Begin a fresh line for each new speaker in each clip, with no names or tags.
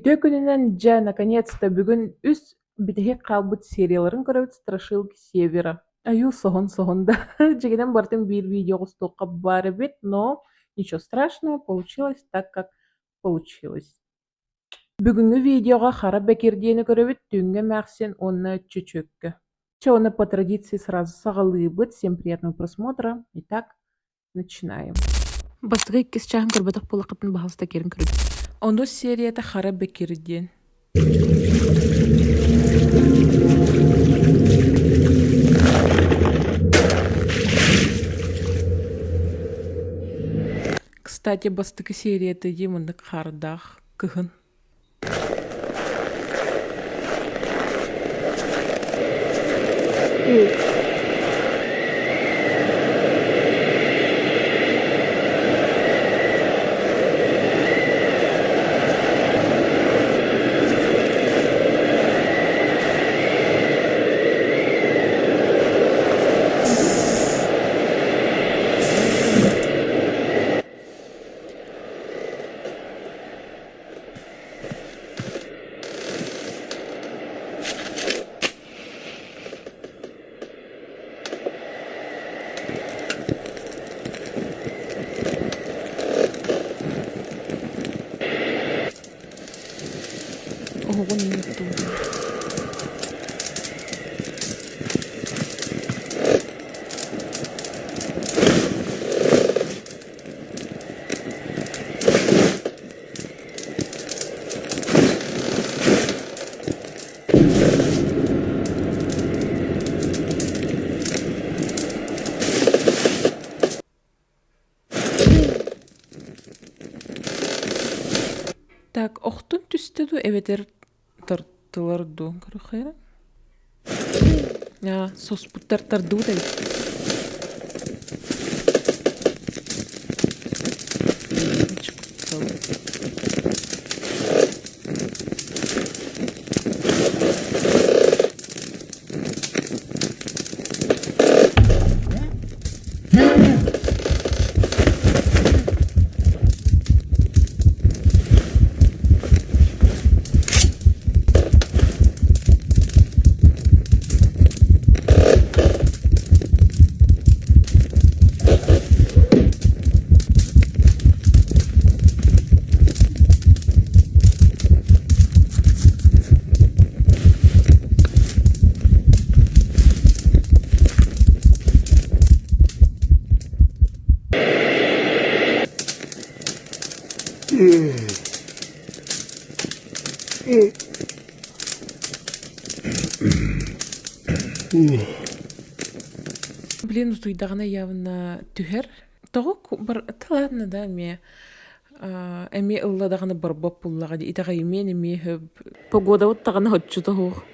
Үтүө күнүнэн дьэ, наконец-то бүгүн үс бүтэһик хаалбыт серияларын көрөбүт «Страшилки Севера». Айуу, соһон-соһон да. Дьиҥинэн барытын биир видео оҕустуохха баар эбит, но ничего страшного, получилось так, как получилось. Бүгүҥҥү видеоҕа Хара Бэкир диэни көрөбүт, Түүҥҥү эмээхсин уонна Чөчүөккэ. Чэ, уонна по традиции сразу саҕалыыбыт. Всем приятного просмотра. Итак, начинаем. Бастакы иккис чааһын көрбөтөх буоллаххытына баһаалыста киирэн көрүҥ. Онус серията Хара Бэкир диэн. Кстати, бастакы серията дии маннык хаардаах кыһын. Оһоҕун иһиттим. Так, охтон түстэ дуу эбэтэр тартылар дуу көрүөххэ Аа, соспуттар тардыбыт эбит. Блин, утуйдаҕына явно түһэр. Тоҕо ладно да эмиэ эмиэ ылла даҕаны барбат буллаҕа дии итэҕэйимиэн эмиэ сөп погодабыт даҕаны соччото суох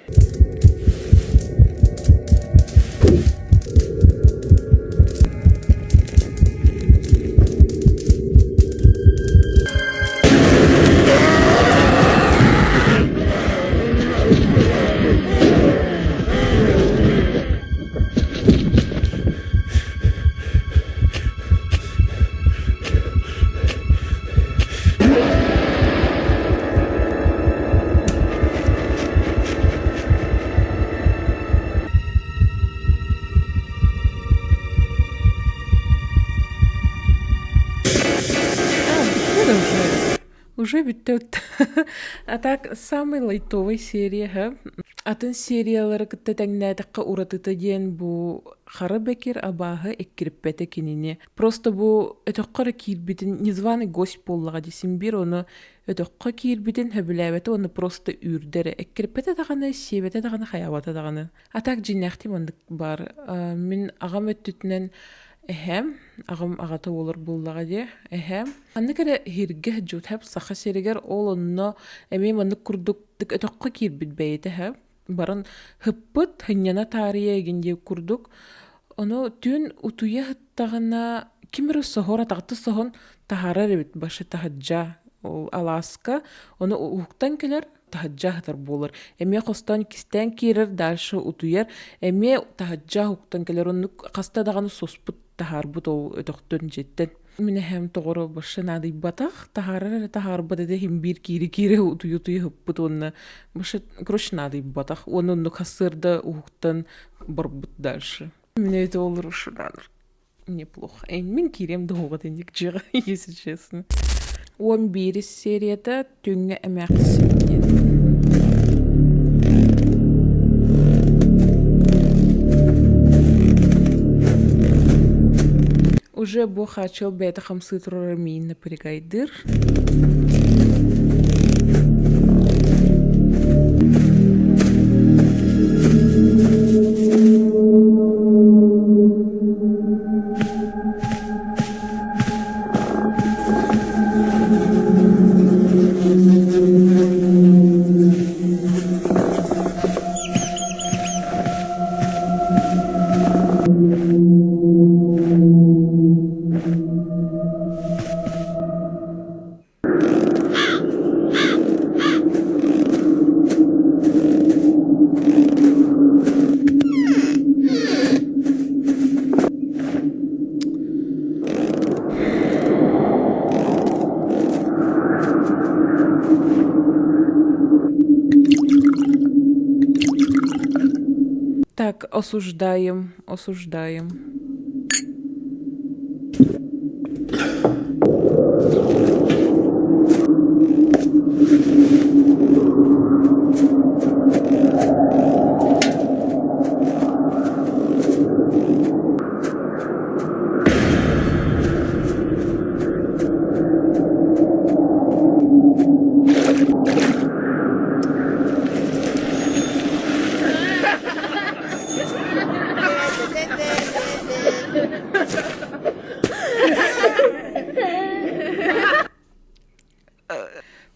Уже. Уже бүттэ А так самый лайтовый серия Атын сериялары кытта тэҥнээтэххэ уратыта диэн бу Хара Бэкир абааһы эккириппэтэ кинини. Просто бу өтөххө эрэ киирбитин незваный гость буоллаҕа дии син биир ону өтөххө киирбитин сөбүлээбэтэ уонна просто үүрдэ эрэ. Эккириппэтэ даҕаны, сиэбэтэ даҕаны, хайаабата даҕаны. А так дьиҥнээхтии маннык баар. Мин аҕам өттүтүнэн эһээм, аҕам аҕата буолар буоллаҕа дии, эһээм ханнык эрэ иһиргэ дьуутһап Саха сиригэр ол онно эмиэ маннык курдук өтөххө киирбит бэйэтэ эһээм баран һыппыт, һынньана таарыйа игин диэбит курдук. Ону түүн утуйа сыттаҕына ким эрэ соһор, атаҕыты соһон таһаарар эбит башы таһырдьа ол алааска. Ону уһуктан кэлэр, таһырдьа аһатар буолар. Эмиэ хостоон кистээн киирэр, дальше утуйар. Эмиэ таһырдьа уһуктан кэлэр. Оннук хаста даҕаны суспут таһаарбыт ол өтөхтөн дьиэттэн. Мин эһэм тоҕоро больше наадыйбатах, таһаарар эрэ таһаарбат этэ иһин биир киири-киири утуйа-утуйа ыһыппыт уонна больше короче наадыйбатах. Уонна оннук сарсыарда уһуктан барбыт дальше. Мин это олорушунан неплохо. Мин киириэм да уоҕа итинник дьиэҕэ, если честно. 11 серията Түҥҥэ эмээхсин диэн. Уже бу хаачыл бэйэтэ хамсыы турара миин напрягайдыыр. Так, осуждаем, осуждаем.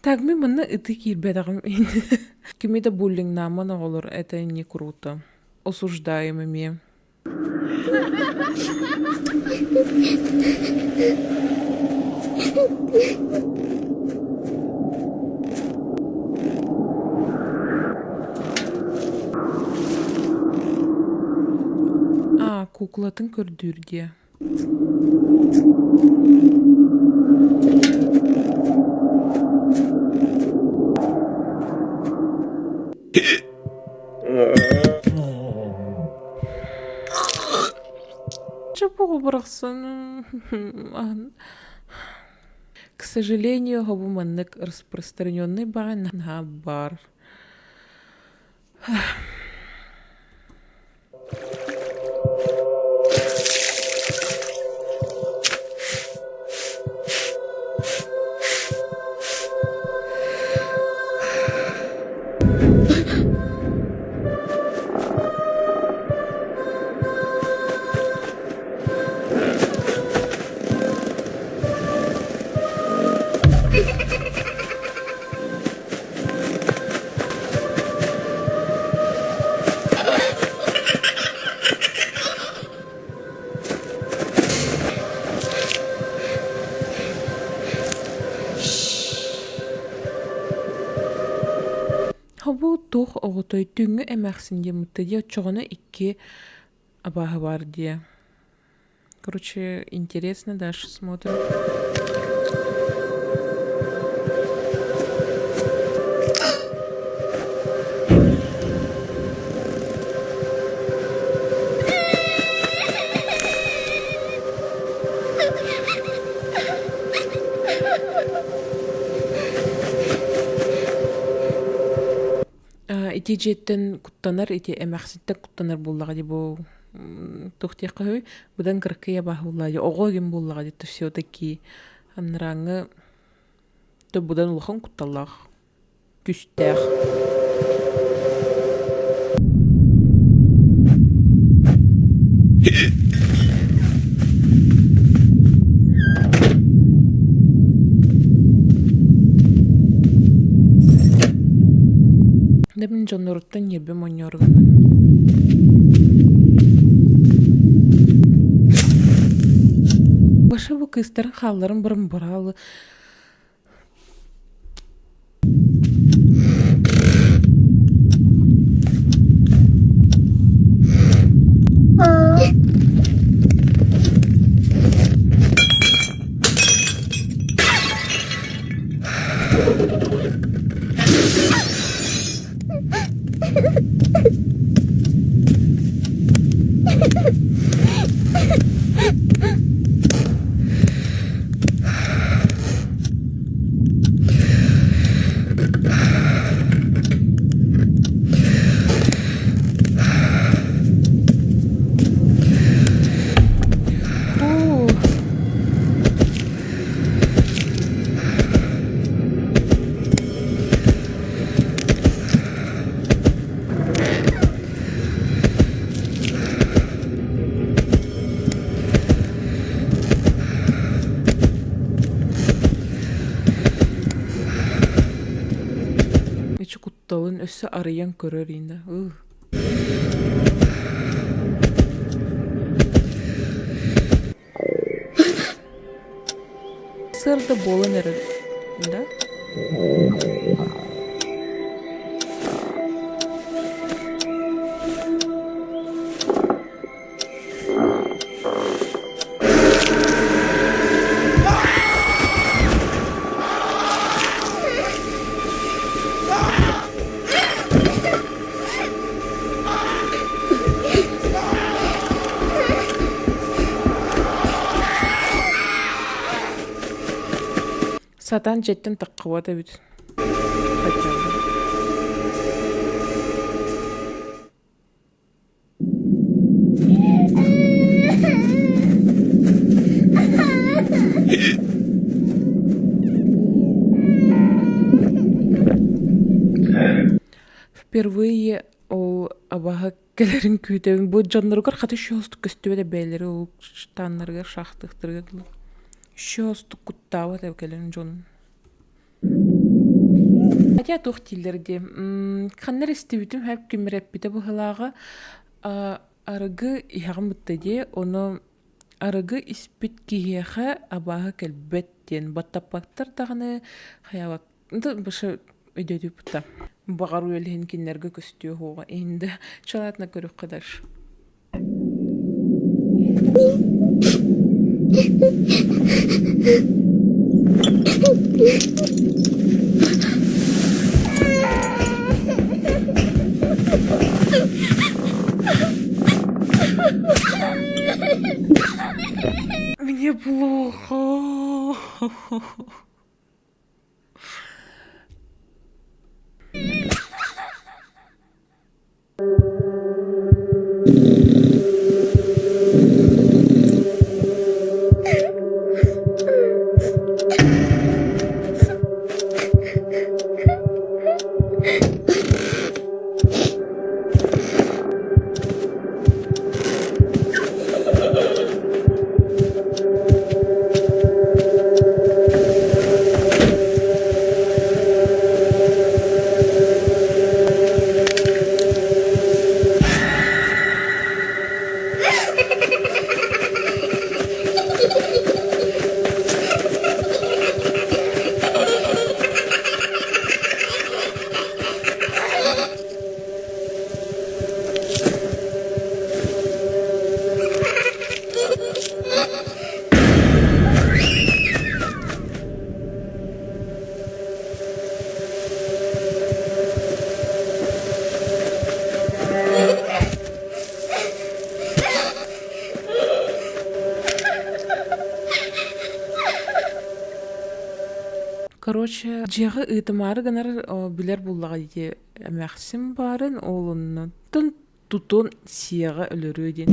Так, мин манна ыты киирбэтэҕим. Кими да буллиҥнааман оҕолор, это не круто. Осуждаем эмиэ. Аа, куукулатын көрдүүр диэ. Чопоҕу бырахсан К сожалению, бу маннык распространенный баҕа наһаа баар. Хобу туох оҕотой түүҥҥү эмээхсин диэммитэ дии оччоҕуна икки абааһы баар диэ. Короче, интересно, дальше смотрим. Ити дьиэттэн куттанар, ити эмээхситтэн куттанар буоллаҕа дии бу туох диэххэ үһү быдан кыракый абааһы дии оҕо игин буоллаҕа дии все-таки анарааҥҥы быдан улахан кутталлаах күстээх Да мин дьонноруттан ньиэрбэм онньоору гынным. Баша бу кыыстарын хаалларын баран быраалы Кутталын өссө арыйан көрөр инэ. Сырда буолан эрэр, да? Сатаан дьиэттэн таххыбат эбит. Хотя бы. Впервые ол абаһа кэлэрин күүтэбин. Бу дьонноругар хата шостук көстүбэт эбээлэри ол штаннарыгар шахтыахтарыгар дылы. Шостук куттаабат эб кэлэн дьонун. Хотя туох дииллэр дии, ханна эрэ истибитим сөп ким эрэ эппитэ быһыылааҕа, арыгы иһэҕин бытта дии, ону арыгы испит киһиэхэ абааһы кэлбэт диэн баттаппаттар даҕаны хайаабат больше өйдөтүүппүт баҕар үөлэһин кинилэргэ көстүө суоҕа иһин да чалаатына көрүөххэ дальше Мне плохо. Короче, дьиэҕэ ыытымаары гынар билэр буллаҕа дии эмээхсин баарын ол оннуттан тутун сиэҕэ өлөрүө диэн.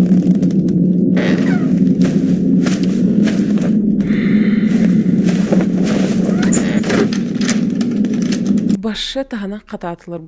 Башы таһынан хатаатылар.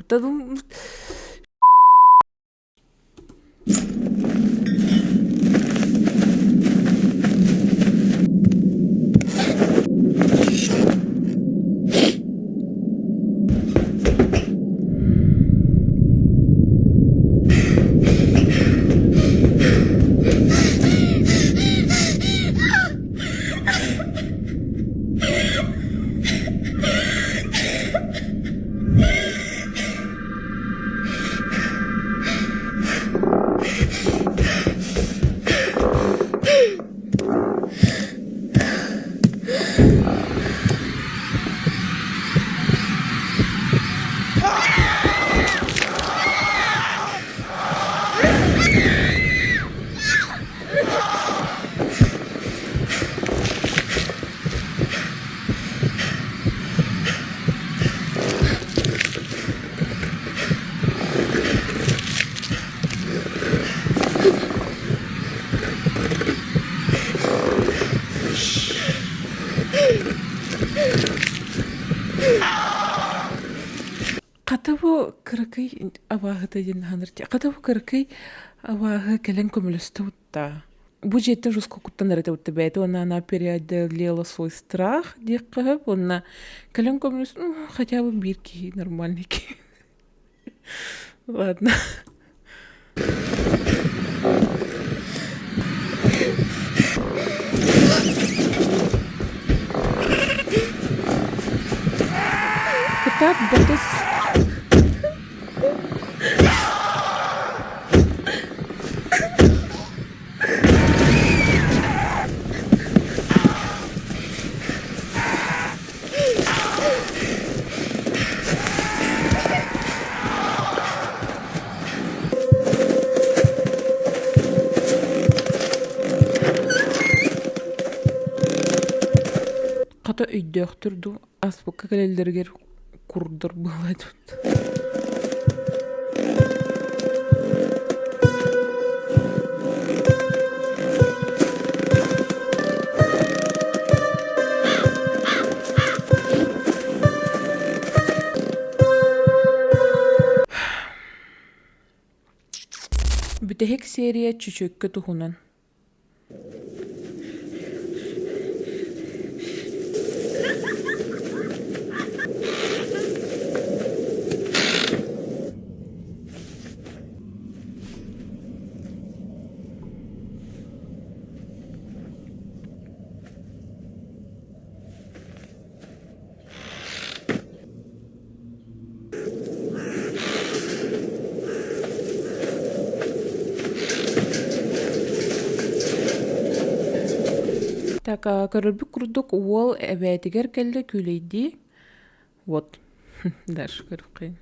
Хата бу кыракый абааһыта диэн аһанар Хата бу кыракый абааһы кэлэн көмөлөстө бутта. Бу дьиэттэн жестко куттанар этэ бутта бэйэтэ уонна она преодолела свой страх диэххэ сөп уонна кэлэн көмөлөс хотя бы биир киһи нормальный киһи. Ладно. Кытаат батыс Хата өйдөөхтөр дуу, ааспыкка кэлэллэригэр курдар буолла тут. Бүтэһик серия чөчүөккэ туһунан. Так, көрөрбүт курдук уол эбээтигэр кэллэ күүлэйдии. Вот. Дальше көрүөххэйин.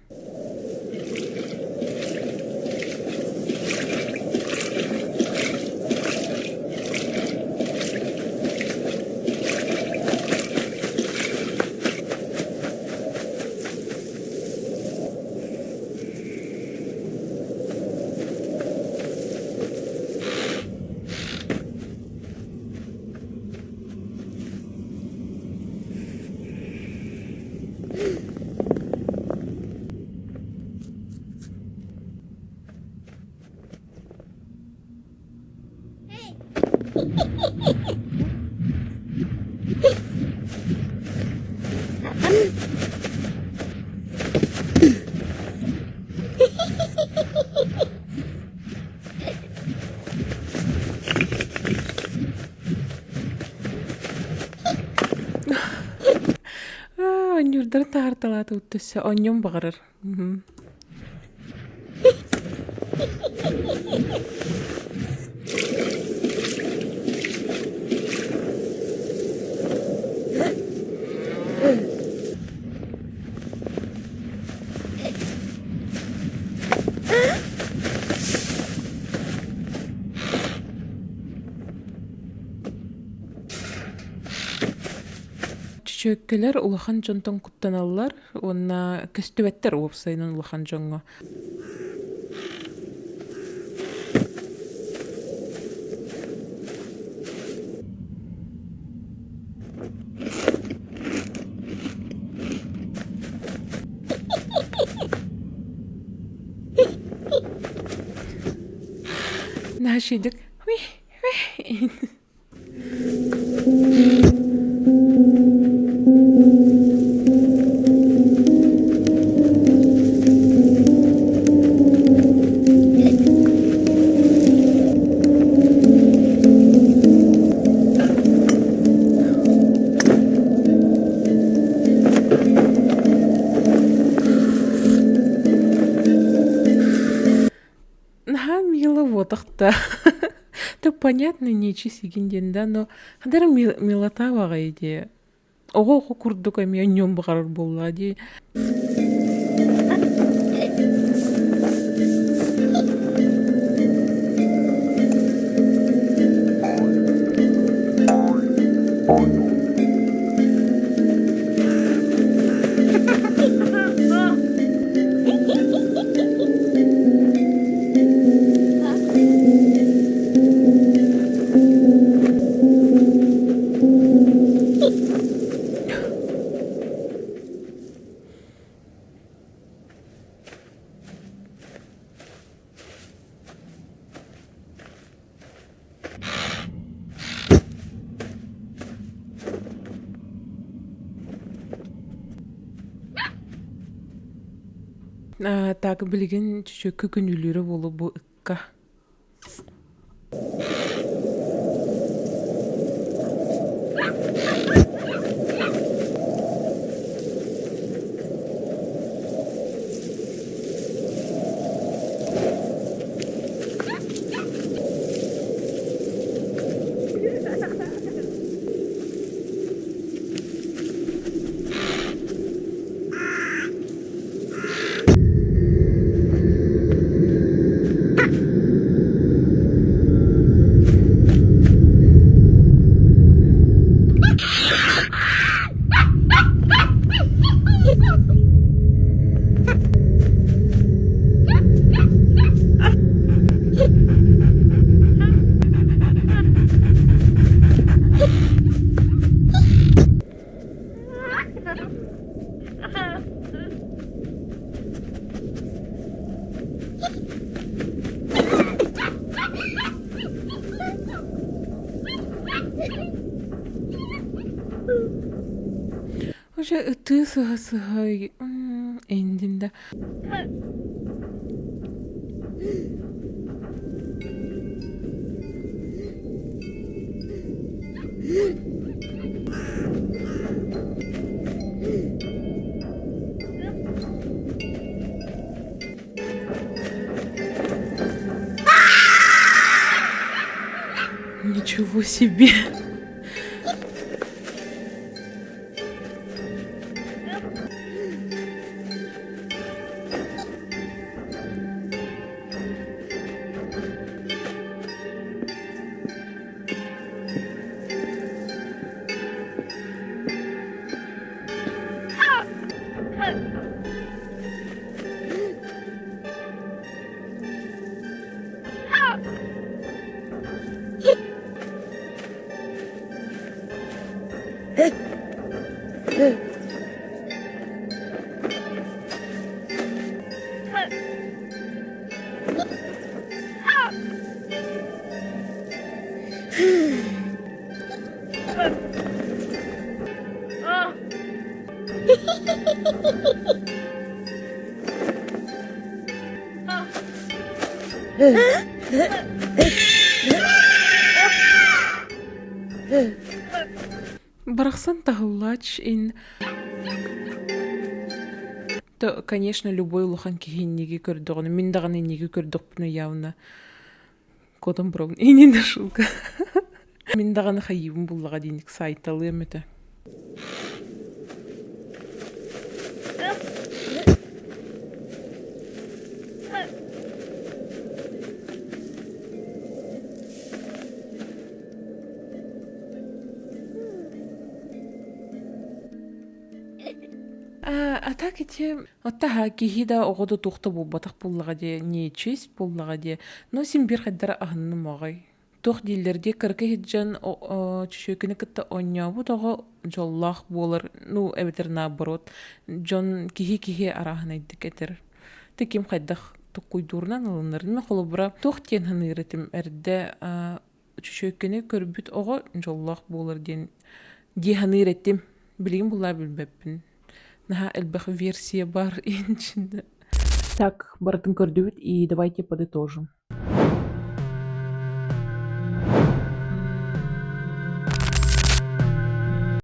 Оонньуурдарын таһаарталаатыбыт өссө оонньуом баҕарар. Чөчүөккэлэр улахан дьонтон куттаналлар уонна көстүбэттэр уопсайынан улахан дьоҥҥо. Наһаа Наһаа мило буотах да. То понятно нечисть игин диэн да, но хадара милота баҕайы дии. Оҕо-оҕо курдук эмиэ онньуон баҕарар буоллаҕа дии. Так билигин чөчөккө күнүүлүүрэ буолуо бу ыкка. Уже ытыы сыһа-сыһа индин да Ничего себе! Барахсан таһыллаач ин То, конечно, любой улахан киһи инниги көрдөҕүнэ, мин даҕаны инниги көрдөхпүнэ явно котом бробун инин нашелка. Мин даҕаны хайыыбын буллаҕа диник сайталыам этэ. А так ити оттаха киһи да оҕо да туох да буолбатах буоллаҕа дии, нечисть буоллаҕа дии. Но син биир хайдара аһынным аҕай. Туох дииллэр дии, кыракый сылдьан чөчүөкүнү кытта оонньообут оҕо дьоллоох буолар, ну эбэтэр наоборот, дьон киһи-киһи арааһынайдык этэр. Ты ким хайдах токкуйдуурунан ылынар. Мин холобура туох диэн саныыр этим эрдэ чөчүөккэни көрбүт оҕо дьоллоох буолар диэн дии саныыр этим. Билигин буллаа билбэппин. Наһаа элбэх версия бар инчинэ. Так, барытын көрдүбүт и давайте подытожим.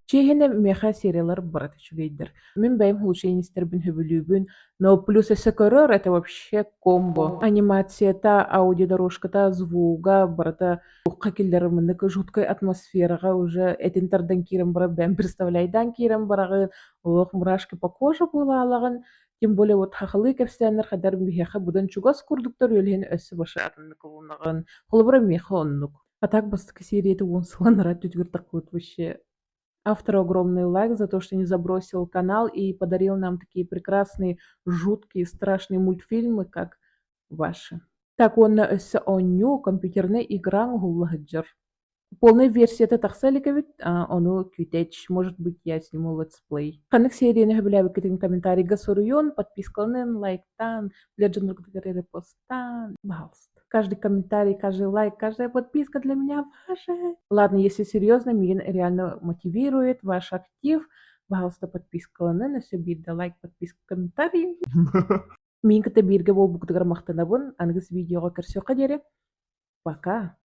Чиэһинэ миэхэ сериялар барыта үчүгэйдэр. Мин бэйэм улучшение истэрбин сөбүлүүбүн, но плюс өссө көрөр это вообще комбо. Анимацията, аудиодорожката, звуга барыта туохха киллэрэр маннык жуткай атмосфераҕа уже этин тардан киирэн баран бэйэм представляйдаан киирэн бараҕын, олох мурашки по коже буолаалаҕын. Тем более вот хахалыы кэпсээннэр хайдар биһиэхэ быдан чугас курдуктар үөлэһин өссө башы атыннык ылынаҕын. Холобура миэхэ оннук. А так бастакы серияты уон сылан ырат түтүгүр таххыбыт вообще Автору огромный лайк за то, что не забросил канал и подарил нам такие прекрасные, жуткие, страшные мультфильмы, как ваши. Так уонна өссө оонньуу компьютернай игра оҥоһулла сылдьар. Полная версията тахса илик эбит, ону күүтэч. Может быть, я сниму летсплей. Ханнык серияны сөбүлээбиккитин комментарийга суруйун, подпискаланын, лайктаан, билэр дьонноргутугар репосттаан, пожалуйста. Каждый комментарий, каждый лайк, каждая подписка для меня важен. Ладно, если серьезно, меня реально мотивирует ваш актив. Пожалуйста, подпискаланын, өссө биирдэ лайк, подписка, комментарий. Миигин кытта бииргэ буолбуккутугар махтанабын. Аныгыс видеоҕа көрсүөххэ диэри. Пока!